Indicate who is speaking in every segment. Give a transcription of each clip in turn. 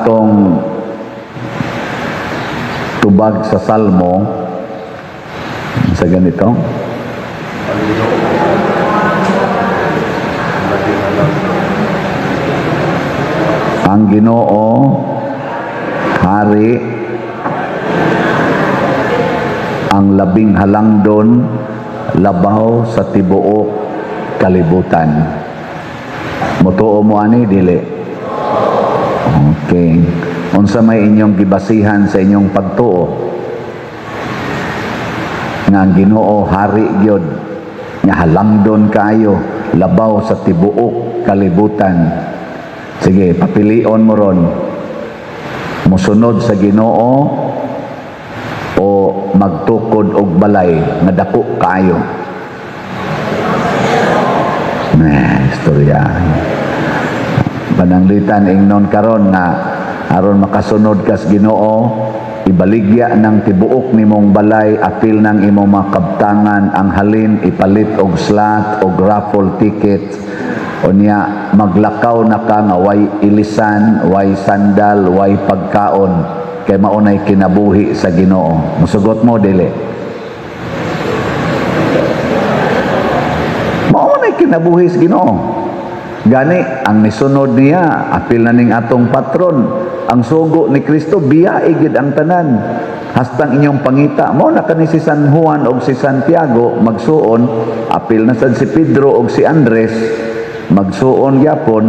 Speaker 1: Sa atong tubag sa Salmo sa ganito,
Speaker 2: Ang Ginoo, labing halangdon.
Speaker 1: Ang Ginoo hari, ang labing halangdon labaw sa tibuok kalibutan. Mutuo mo ani, dili? Okay. Unsa may inyong gibasihan sa inyong pagtuo nga ang Ginoo hari gyud nga halangdon kaayo labaw sa tibuok kalibutan? Sige, papilion mo ron: musunod sa Ginoo o magtukod og balay nga dako kaayo? Nah, istorya. Pananglitan ingnon karon nga aron makasunod kas Ginoo, ibaligya ng tibuok nimong balay, apil ng imong mga kabtangan, ang halin ipalit og slot og raffle ticket. Unya maglakaw na ka nga way ilisan, way sandal, way pagkaon, kay maunay kinabuhi sa Ginoo. Musugot mo, dili? Maunay kinabuhi sa Ginoo. Gani ang nisunod niya, apil na ning atong patron, ang sugo ni Kristo, biya gid ang tanan hastang inyong pangita. Mo na kani si San Juan og si Santiago magsuon, apil na sad si Pedro og si Andres magsuon gyapon.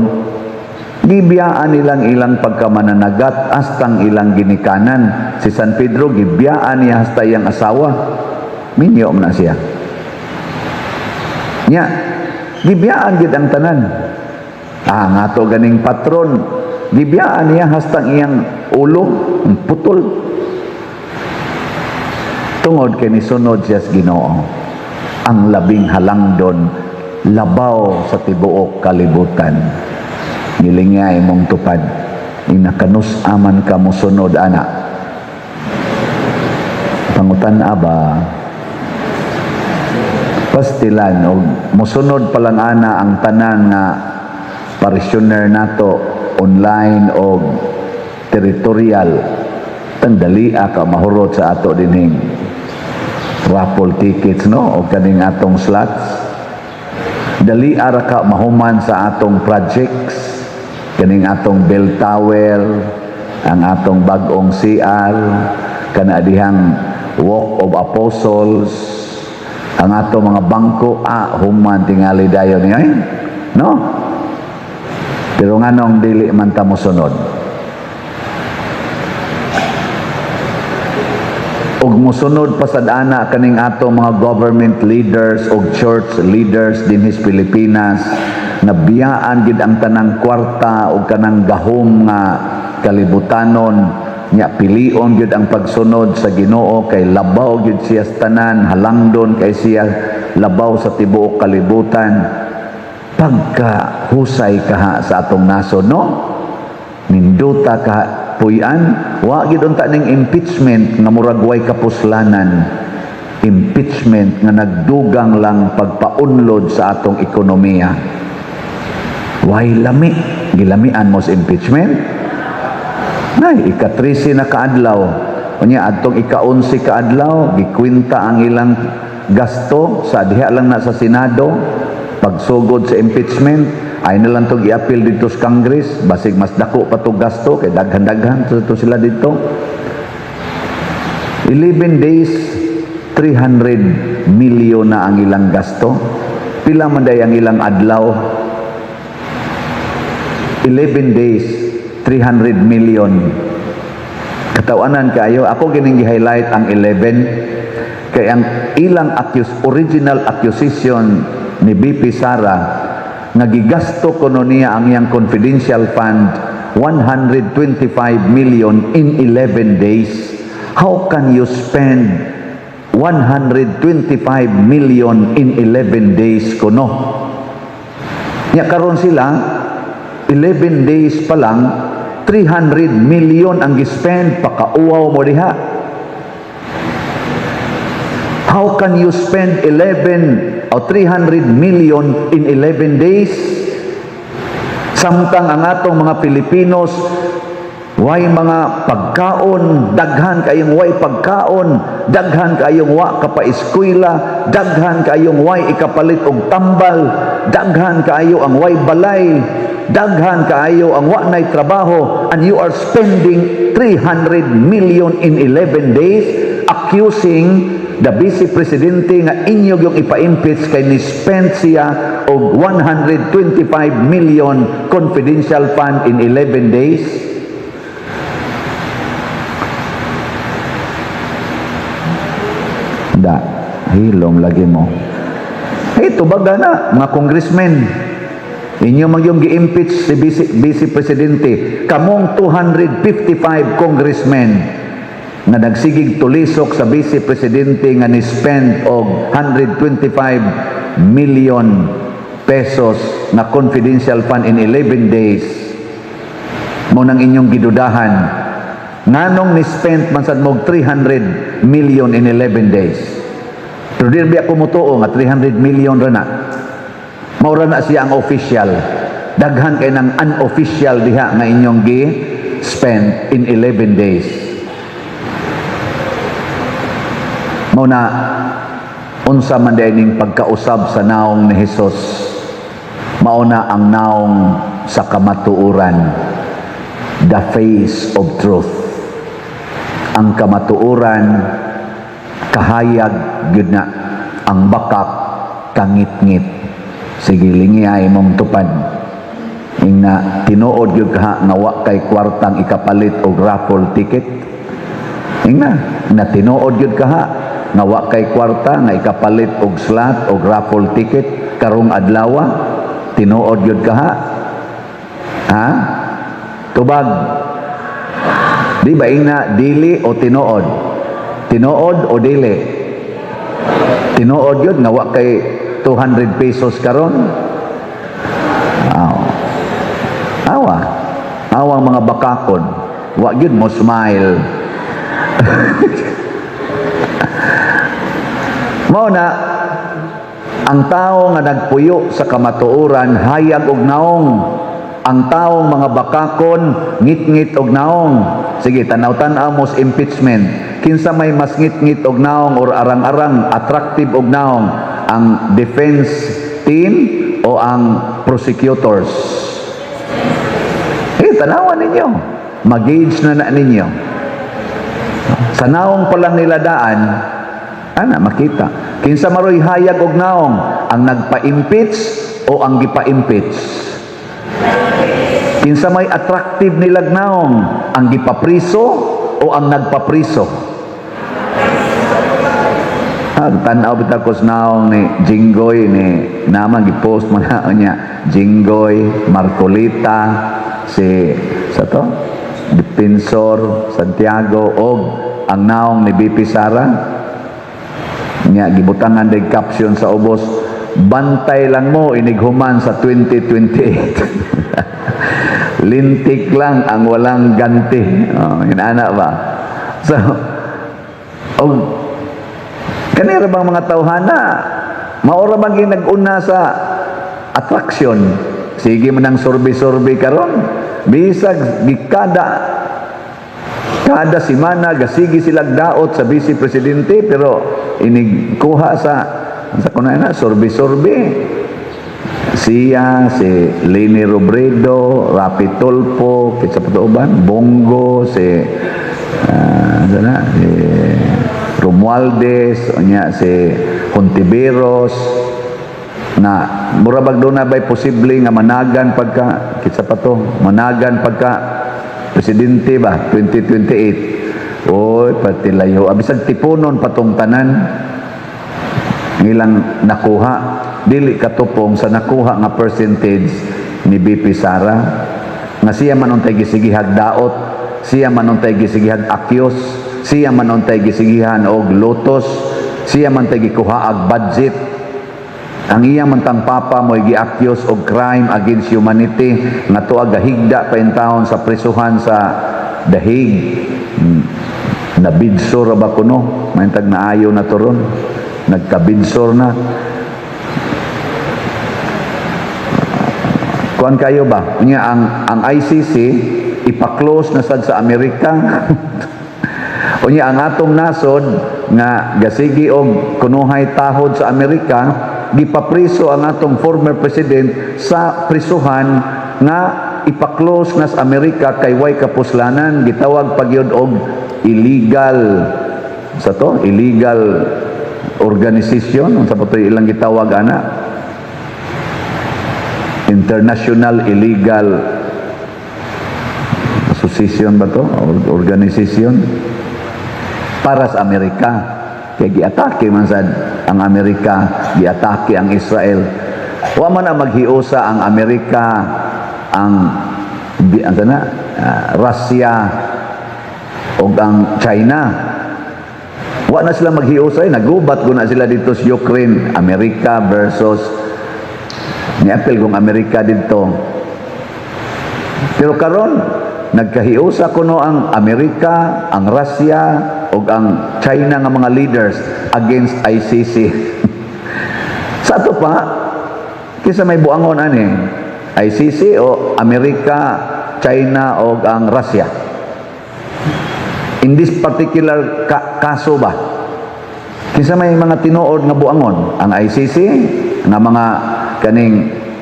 Speaker 1: Gibiyaan nilang ilang pagkamananagat hastang ilang ginikanan. Si San Pedro, gibiyaan niya hasta iyang asawa, minyo na siya. Nya gibiyaan gid ang tanan. Ah, nga to ganing patron, gibiyaan niya hastang iyang ulo putol tungod kay nisunod siya sa Ginoo, ang labing halangdon labaw sa tibuok kalibutan. Gilingya imong tupad, inakanus aman ka mosunod ana. Pangutan aba, pastilan og mosunod pa lang ana ang tanan nga parishioner nato, online o territorial, tandali ka mahurot sa ato dinhing raffle tickets, no, o kaning atong slots. Dali ara ka mahuman sa atong projects, kaning atong bell tower, ang atong bag-ong CR, kana dihang Walk of Apostles, ang atong mga bangko. Ah, human tingali dayon niya, eh, no? Pero nganong dili man ta mosunod og mosunod pa sad ana kaning ato mga government leaders og church leaders dinhi sa Pilipinas, nga biyaan gid ang tanang kwarta og kanang gahom nga kalibutanon nya, pilion gyud ang pagsunod sa Ginoo kay labaw gyud siya sa tanan, halangdon kay siya labaw sa tibuok kalibutan? Pagka husay kaha sa atong nasod, no? Nindota ka puy-an. Wa gid unta ning impeachment nga murag way kapuslanan, impeachment nga nagdugang lang pagpaunlod sa atong ekonomiya. Way lami. Gilamian mo sa impeachment? Nay, ika-13 na kaadlaw. Unya adtong ika-11 kaadlaw, gikwenta ang ilang gasto sa diha lang na sa Senado. Pagsugod sa impeachment ay na lang tong i-appeal dito sa Congress, basig mas dako pa tong gasto kay daghan-daghan to sila dito. 11 days, 300 million na ang ilang gasto. Pila man day ang ilang adlaw? 11 days, 300 million. Katawanan kayo. Ako gining gi-highlight ang 11 kay ang ilang original accusation ni VP Sara nga gigasto kuno niya ang iyang confidential fund 125 million in 11 days. How can you spend 125 million in 11 days kuno? Nya karon sila, 11 days pa lang, 300 million ang gispend. Pakauwaw mo diha. How can you spend 11 o 300 million in 11 days? Samtang ang atong mga Pilipinos Way mga pagkaon, daghan kayong way pagkaon, daghan kayong wa ka pa-eskwela, daghan kayong way ikapalit og tambal, daghan kaayo ang way balay, daghan kaayo ang wa nay trabaho, and you are spending 300 million in 11 days accusing the Vice Presidente nga inyo yung ipa-impeach kay ni spend siya og 125 million confidential fund in 11 days. Da, hilom lagi mo. Hey, tubaga na, mga congressmen. Inyo man yung gi-impeach si Vice Presidente. Kamong 255 congressmen nga nagsigig tulisok sa Vice Presidente nga ni-spend og 125 million pesos na confidential fund in 11 days. Mao nang inyong gidudahan. Nganong ni-spend man sad mo 300 million in 11 days? Pero di biya ko mutuo nga 300 million ra na. Mao ra na siya ang official. Daghan kay ng unofficial diha nga inyong gi spend in 11 days. Mao na, unsa man diay ning pagkausab sa naong ni Hesus? Mao na ang naong sa kamatuoran, the face of truth. Ang kamatuoran kahayag gyud na, ang bakak kangitngit. Sige, lingi ay mong tupad. Ingna, tinuod gyud ka nga wa kay kwartang ikapalit og raffle ticket? Ingna na, tinuod gyud ka nga wa kay kwarta nga ikapalit og slot og raffle ticket karong adlaw? Tinuod gyud ka ha? Ha? Tubag. Di ba ingna dili o tinuod? Tinuod o dili? Tinuod yun nga wa kay 200 pesos karon? Aw. Awa. Awang mga bakakon. Wa gyud mo smile. Mao na ang tao nga nagpuyo sa kamatuoran, hayag og naong. Ang taong mga bakakon, ngit-ngit og naong. Sige, tanaw-tanaw mo sa impeachment. Kinsa may mas ngit-ngit og naong or arang-arang attractive og naong? Ang defense team o ang prosecutors? Eh, tanawan ninyo. Mag-gauge na na ninyo. Sa naong pa lang nila daan, ana, makita. Kinsa maroy hayag og naong? Ang nagpa-impeach o ang gipa-impeach? Kinsa may attractive nilag naong? Ang gipapriso o ang nagpapriso? Ah, tan-aw bitaw ko sa naong ni Jinggoy, ni naman gipost man na niya Jinggoy, Marcolita, si sa to Defensor Santiago og ang naong ni BP Sara niya. Gibutangan dig caption sa ubos, "Bantay lang mo inighuman sa 2028, lintik lang ang walang ganti." Oh, inana ba? So og kanira bang mga tawhana, maora bang nag-una sa attraction? Sige man ang survey-survey karon, bisag gikada kada simana gasigi silang daot sa Vice Presidente, pero inig kuha sa kunay na survey-survey, siya, si Leni Robredo, Rapi Tulfo, kinsa pa to uban, Bong Go, si na, si Romualdez, unya si Hontiveros, na mura bag doon na ba'y posible nga managan pagka, kinsa pa to, managan pagka presidente ba 2028. Oy, pati layo abisag tipunon patong tanan ngilang nakuha, dili katupong sa nakuha nga percentage ni BP Sara, nga siya man untay gisigihag daot, siya man untay gisigihag akyos, siya man untay gisigihan og lotos, siya man tay gikuha budget. Ang iya man tang papa mo'y gi-accuse og crime against humanity nga tuag gahigda pa intawon sa prisuhan sa The Hague. Nabidsor ra ba kuno? Mahintag naayo na to ron. Nagkabidsor na. Kuan kayo ba? Unya ang ICC ipa-close na sad sa Amerika. Unya ang atong nasod nga gasigi og kunuhay tahod sa Amerika, gipapriso ang atong former president sa prisuhan nga ipa-close na sa Amerika kay way kapuslanan, gitawag pa gyud og illegal sa to, illegal organization. Unsa pa to ilang gitawag ana? International illegal association ba to or organization para sa Amerika, kay giatake man sad ang Amerika, giatake ang Israel. Wa man na maghiusa ang Amerika, ang sana, Russia ug ang China. Wa na sila maghiusa eh. Nagubat ko na sila dito sa Ukraine. Amerika versus niapil kung Amerika dito. Pero karon nagkahiusa kuno ang Amerika, ang Russia ug ang China nga mga leaders against ICC. Sa ato pa, kinsa may buangon ani? ICC o Amerika, China o ang Russia? In this particular kaso ba? Kinsa may mga tinuod nga buangon? Ang ICC nga mga kaning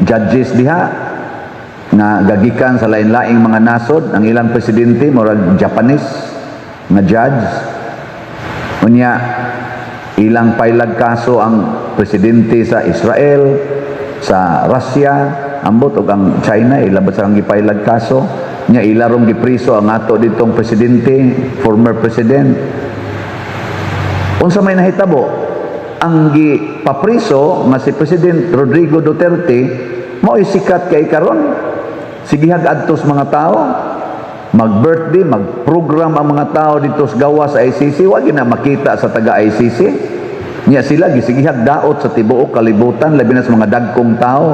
Speaker 1: judges diha nga gagikan sa lain-laing mga nasod, ang ilang presidente murag Japanese nga judge. Unya ilang pailag kaso ang presidente sa Israel, sa Russia, ambot og ang China, ila ba sa ang gipailag kaso nya, ila rong gipriso ang ato ditong presidente, former president. Unsa may nahitabo? Ang gipapriso nga si President Rodrigo Duterte mao'y sikat kay karon. Sigihag adtos mga tao, mag-birthday, mag-program ang mga tao dito sa gawas sa ICC, wa na makita sa taga ICC. Nya sila gisigihag daot sa tibuok kalibutan, labi na sa mga dagkong tao.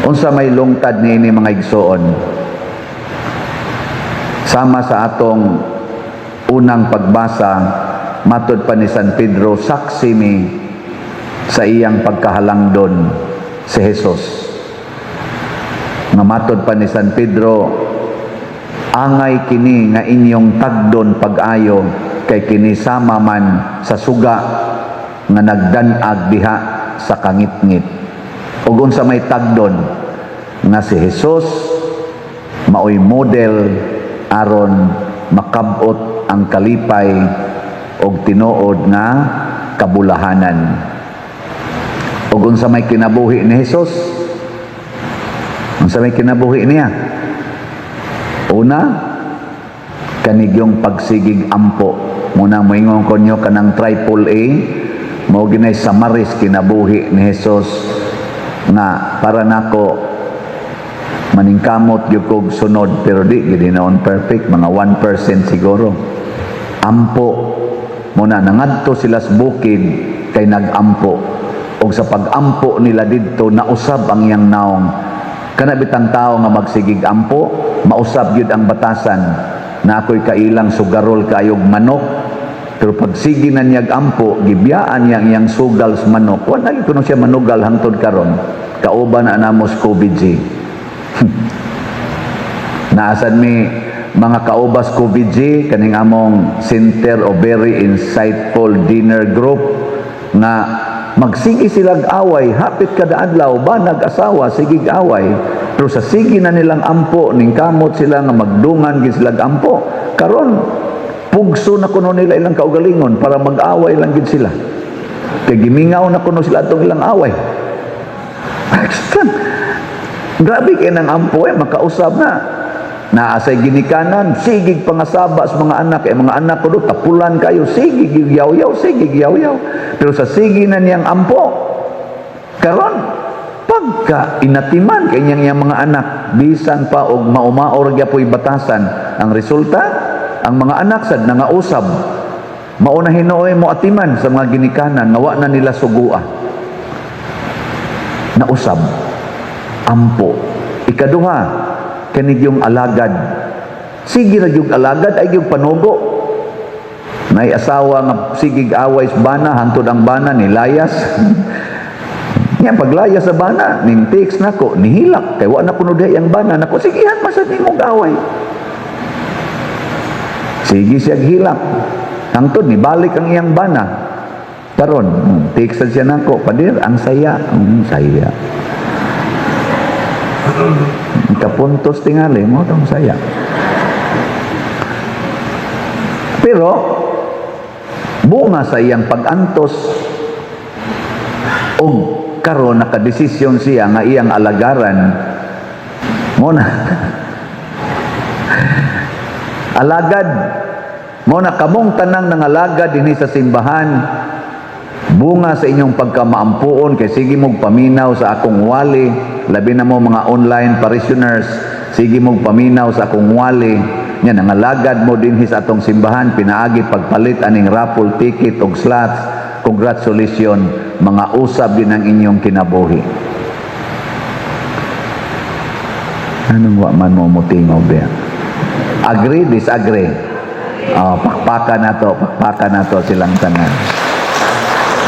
Speaker 1: Unsa may lungtad niini, mga igsoon? Sama sa atong unang pagbasa, matod pa ni San Pedro, saksi mi sa iyang pagkahalangdon, si Jesus. Nga matod pa ni San Pedro, angay kini nga inyong tagdon pag-ayo kay kini sama man sa suga nga nagdanag diha sa kangitngit. Ug unsa may tagdon? Nga si Jesus maoy model aron makabot ang kalipay og tinuod nga kabulahanan. Ug unsa may kinabuhi ni Jesus? Unsa may kinabuhi niya? Una, kanigyong pagsigig ampo. Muna moingon ko nyo kanang triple A, mao ginay samaris kinabuhi ni Jesus nga para nako maningkamot gyud kog sunod, pero di gid hinaon perfect, mga 1% siguro. Ampo muna, nangadto sila sa bukid kay nagampo, og sa pag-ampo nila didto nausab ang iyang naong. Kana bitang tao nga magsigig ampo, mausab gyud ang batasan. Na ako'y kailang sugarol kayog manok, pero pag sige na niyag ampo, gibiyaan niya ang iyang sugal sa manok. Wala gyud kuno siya manugal hangtod karon. Kauban na namo sa COVID G. Naasan mi mga kaubas COVID G, kaning among Center of Very Insightful Dinner Group, nga magsige silag away hapit kada adlaw, ba nag-asawa sigig away, pero sa sige na nilang ampo, ning kamot sila nga magdungan gid silag ampo. Karon pugso na kuno nila ilang kaugalingon para mag-away lang gid sila kay gimingaw na kuno sila atong ilang away. Grabe kay nang ampo eh, makausab na. Naa say ginikanan, sigig pangasaba sa mga anak, kay mga anak ko do, tapulan kayo, sigig yaw-yaw, sigig yaw-yaw. Pero sa sige na niyang ampo, karon pagka inatiman kay niyang iyang mga anak, bisan pa og maumaor gyapoy batasan, ang resulta, ang mga anak sad nangausab. Mao na hinuoy mo atiman sa mga ginikanan nga wa na nila sugua. Nausab ampo. Ikaduha, kanigyong alagad. Sige ra yung alagad ay yung panugo. Nay asawa nga sigig away sa bana, hantod ang bana nilayas. Nya paglaya sa bana, ning text nako, nihilak kay wa na kuno diha yang bana nako, sigihan man sad nimo gaway. Sige siya hilak. Hangtod nibalik ang iyang bana. Karon, text na siya nako, "Pader, ang saya, saya." Kapuntos tingali mo tong saya. Pero bunga sa iyang pag-antos og karon nakadesisyon siya nga iyang alagaran mo na alagad mo na kamong tanang nangalagad dinhi sa simbahan, bunga sa inyong pagkamaampuon kay sige mong paminaw sa akong wali, labi na mo mga online parishioners, sige mong paminaw sa akong wali nya nangalagad mo dinhi sa atong simbahan pinaagi pagpalit aning raffle ticket og slots. Congratulations, mga usab din ang inyong kinabuhi. Anong wa man mo mutingog diya? Agree, disagree? Oh, pakpakan na to, pakpakan na to silang tanan.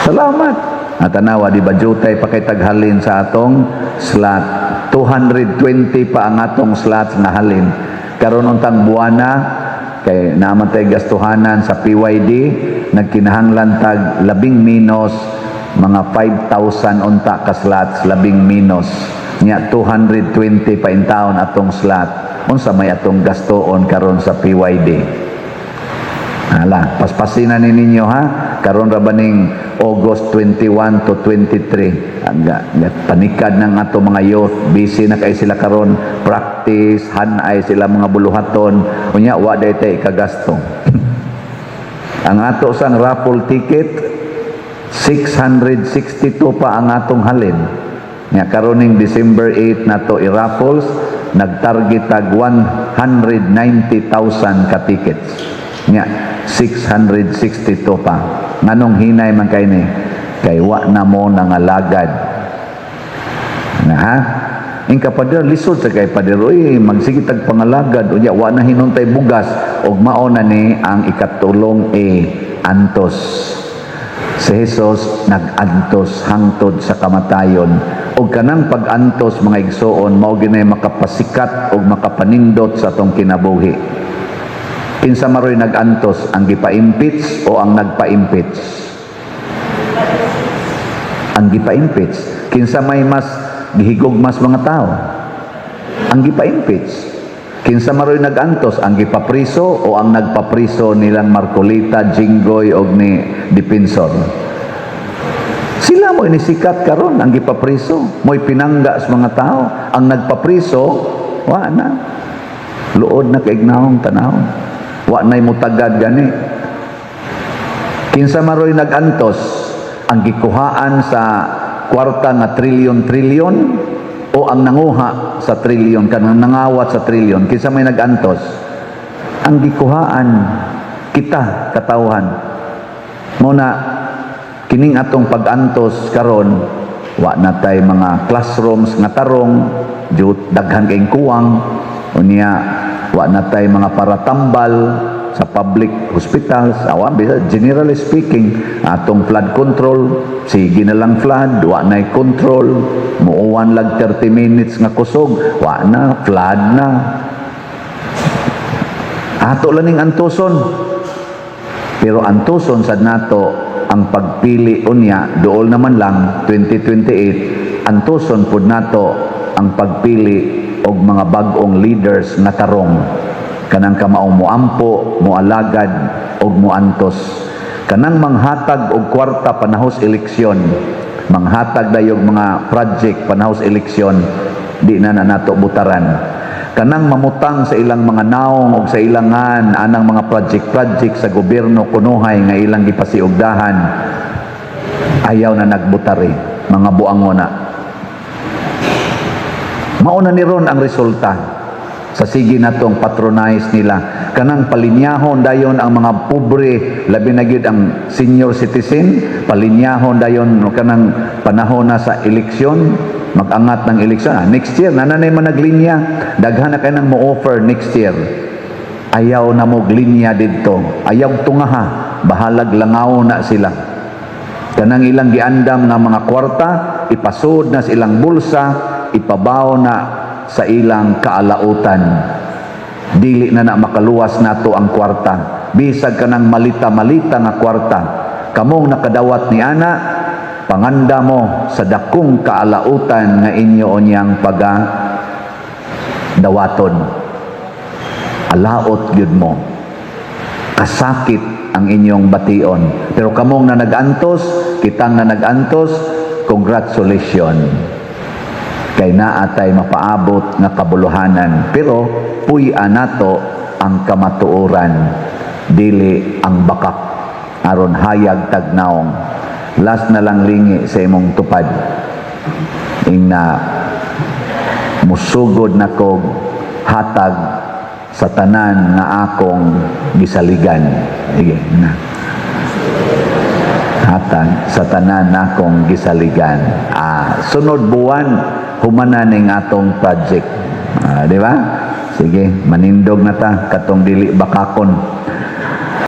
Speaker 1: Salamat. At tanawa, di ba, jutay pa kay taghalin sa atong slot. 220 pa ang atong slots nga halin. Karon untang buwana, kay naman tay gastuhanan sa PYD, nagkinahanglan tag labing minus mga 5,000 unta ka slots, labing minus. Nya 220 pa in taon atong slot. Unsa may atong gastoon karon sa PYD? Hala, paspasina ni ninyo ha. Karon ra ba ning August 21 to 23. Aga, panikad ng ato mga youth, busy na kay sila karon, practice, hanay sila mga buluhaton. Unya wa day tay ikagasto. Ang ato sang raffle ticket, 662 pa ang atong halin. Nya karon ning December 8 nato i-raffles, nagtarget tag 190,000 ka tickets. Nya 662 pa. Nganong hinay man kay ni? Kay wa na mo nangalagad. Na ha? Ingka pader, lisod sa kay pader, uy, magsige tag pangalagad, unya wa na hinuntay bugas, og mao na ni ang ikatulong e antos. Si Jesus nag-antos hangtod sa kamatayon. Og kanang pag-antos, mga igsoon, mao ginay makapasikat og makapanindot sa atong kinabuhi. Kinsa maroy nag-antos, ang gipa-impeach o ang nagpa-impeach? Ang gipa-impeach. Kinsa may mas gihigog mas mga tao? Ang gipa-impeach. Kinsa maroy nag-antos, ang gipapriso o ang nagpapriso nilang Marcoleta, Jinggoy og ni Defensor? Sila mo inisikat karon ang gipapriso, mo'y pinangga sa mga tao. Ang nagpapriso, wa na. Luod na kaignahong tanaw. Wa na'y mutagad gani. Kinsa maroy nag-antos, ang gikuhaan sa kwarta nga trilyon-trilyon o ang nanguha sa trilyon, kanang nangawat sa trilyon? Kinsa may nag-antos? Ang gikuhaan, kita katawhan. Mo na kining atong pag-antos karon, wa na tay mga classrooms nga tarong, jut daghan kayong kuwang, unya wa na tay mga paratambal sa public hospitals. Awa bisa, generally speaking, atong flood control, sige na lang flood, wa na control, muuwan lag 30 minutes nga kusog, wa na flood na. Ato lang ning antuson, pero antuson sad nato ang pagpili unya, duol naman lang 2028. Antuson pud nato ang pagpili og mga bag-ong leaders nga tarong, kanang kamaong moampo, moalagad og moantos, kanang manghatag og kwarta panahos eleksyon, manghatag dayog mga project panahos eleksyon, di na na nato butaran. Kanang mamutang sa ilang mga naong og sa ilangan anang mga project-project sa gobyerno kunuhay nga ilang gipasiugdahan, ayaw na nagbutari, mga buango na. Mauna ni ron ang resulta sa sige natong patronize nila. Kanang palinyahon dayon ang mga pobre, labi na gyud ang senior citizen, palinyahon dayon no kanang panahon na sa eleksyon, mag-angat ng eleksyon. Ah, next year nananay man naglinya, daghan na kay nang mo-offer next year. Ayaw na mo linya didto, ayaw tungaha, bahalag langaw na sila. Kanang ilang giandam nga mga kwarta, ipasud na sa ilang bulsa, ipabaw na sa ilang kaalautan. Dili na na makaluwas nato ang kwarta, bisag kanang malita-malita nga kwarta. Kamong nakadawat ni ana, panganda mo sa dakong kaalautan nga inyo unyang paga dawaton. Alaot gyud mo, kasakit ang inyong bation. Pero kamong na nag-antos, kitang na nag-antos, congratulations, kay naatay mapaabot nga kabuluhanan. Pero puy-an nato ang kamatuoran, dili ang bakak, aron hayag tag naong. Last na lang, lingi sa imong tupad. Ingna, "Musugod na kog hatag sa tanan nga akong gisaligan." Sige na. "Hatag sa tanan na akong gisaligan." Ah, sunod buwan humana ning atong project. Ah, di ba? Sige, manindog na ta katong dili bakakon.